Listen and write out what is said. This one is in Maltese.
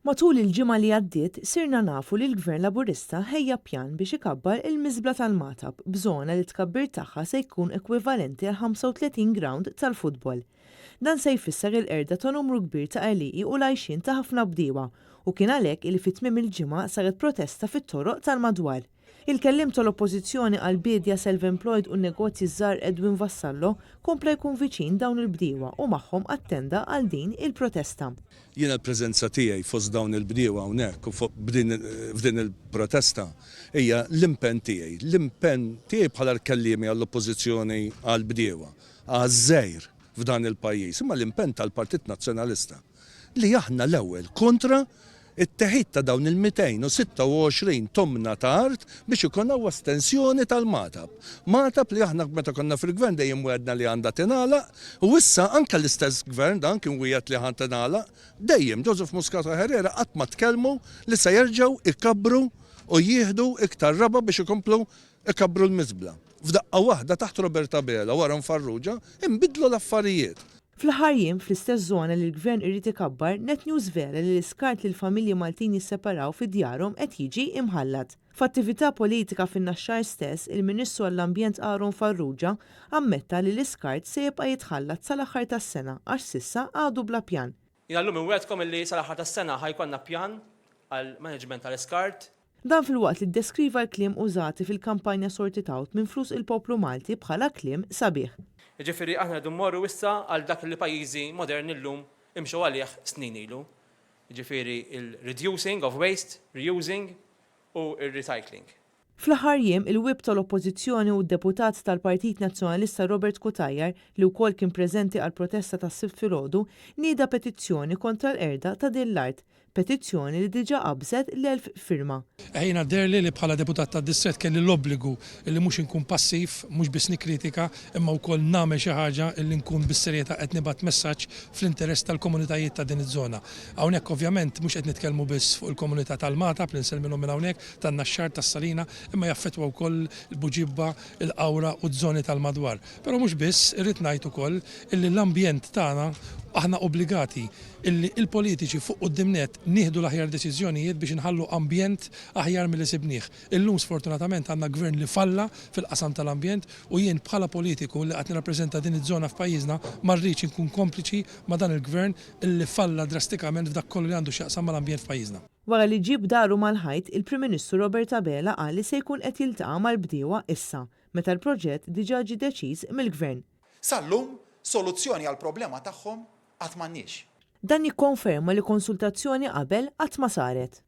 Matul il-ġimgħa li għaddiet sirna nafu li l-Gvern Laburista ħejja pjan biex ikabbar il-miżbla tal-Magħtab b'żona li t-tkabbir tagħha se jkun ekwivalenti għal 35 grawnd tal-futbol. Dan se jfisser il-qerda ta' numru kbir ta' għelieqi u l-għajxien ta' ħafna bdiewa u kien għalhekk li fi tmiem il-ġimgħa saret protesta fit-toroq tal-madwar. Il-kelliem tal-Oppożizzjoni għall-biedja self-employed u n-negozji ż-żgħar Edwin Vassallo kompla jkun viċin dawn il-bdiewa u magħhom attenda għal din il-protesta. Jiena l-preżenza tiegħi fost dawn il-bdiewa hawnhekk u f'din il-protesta hija l-impenn tiegħi, l-impenn tiegħi bħala l-kelliemi għall-Oppożizzjoni għall-bdiewa, għaż-żgħir f'dan il-pajjiż, imma l-impenn tal-Partit Nazzjonalista. li aħna l-ewwel kontra t-teħid ta' dawn il-226 tomna ta' art biex ikun hawn estensjoni tal-Magħtab. Magħtab li aħna meta konna fil-Gvern dejjem wegħdna li għandha tingħalaq u issa anke l-istess Gvern dan kien wiegħed li ħa tingħalaq. Dejjem Joseph Muscat u Herrera qatt ma tkellmu li se jerġgħu jkabbru u jieħdu iktar raba' biex ikomplu jkabbru l-miżbla. F'daqqa waħda taħt Robert Abela u Aaron Farrugia inbidlu l-affarijiet. Fl-aħħar jiem, fl-istess żona li l-Gvern irid ikabbar, Net News żvela li l-iskart li l-familji Maltin jisseparaw fi djarhom qed jiġi imħallat. F'attività politika fin-Naxxar stess, il-Ministru għall-Ambjent Aaron Farrugia ammetta li l-iskart se jibqa' jitħallat sal-aħħar tas-sena għax s'issa għadu bla pjan. Jiena llum inwegħdkom illi sal-aħħar tas-sena ħa jkollna pjan għall-management tal-iskart. Dan filwaqt li ddeskriva l-kliem użati fil-kampanja Sort It Out minn flus il-poplu Malti bħala kliem sabiħ. Jiġifieri aħna rridu mmorru issa għal dak li pajjiżi moderni llum imxew għalih snin ilu. Jiġifieri l-reducing of waste, reusing u r-recycling. Fl-aħħar jiem, il-Whip tal-Oppożizzjoni u d-Deputat tal-Partit Nazzjonalista Robert Cutajar, li wkoll kien preżenti għall-protesta tas-Sibt filgħodu, nieda petizzjoni kontra l-qerda ta' din l-art, petizzjoni li diġà qabżet l-1,000 firma. Jiena deherli li bħala deputat tad-distrett kelli l-obbligu li mhux inkun passiv, mhux biss nikkritika, imma wkoll nagħmel xi ħaġa li nkun bis-serjetà qed nibgħat messaġġ fl-interess tal-komunitajiet ta' din iż-żona. Hawnhekk ovvjament mhux qed nitkellmu biss fuq il-komunità tal-Magħtab li nsellmilhom minn hawnhekk, tan-Naxxar, tas-Salina, imma jaffettwa wkoll il-Buġibba, il-Qawra u z-zoni tal-madwar. Però mhux biss, irrid ngħid ukoll illi l-ambjent tagħna aħna obbligati illi l-politiċi fuq quddiem nett nieħdu l-aħjar deċiżjonijiet biex inħallu ambjent aħjar milli sibnieh. Illum sfortunatament għandna gvern li falla fil-qasam tal-ambjent u jien bħala politiku li qed nirrappreżenta din iż-żona f'pajjiżna ma rridx inkun kompliċi ma' dan il-gvern illi falla drastikament f'dak kollu li għandu x'jaqsam mal-ambjent f'pajjiżna. Wara li ġieb daru mal-ħajt, il-Prim Ministru Robert Abela qal li se jkun qed jiltaqa' mal-bdiewa issa, meta l-proġett diġà ġie deċiż mill-Gvern. Sal-lum, soluzzjoni għall-problema tagħhom għad m'għandniex. Dan jikkonferma li konsultazzjoni qabel qatt ma saret.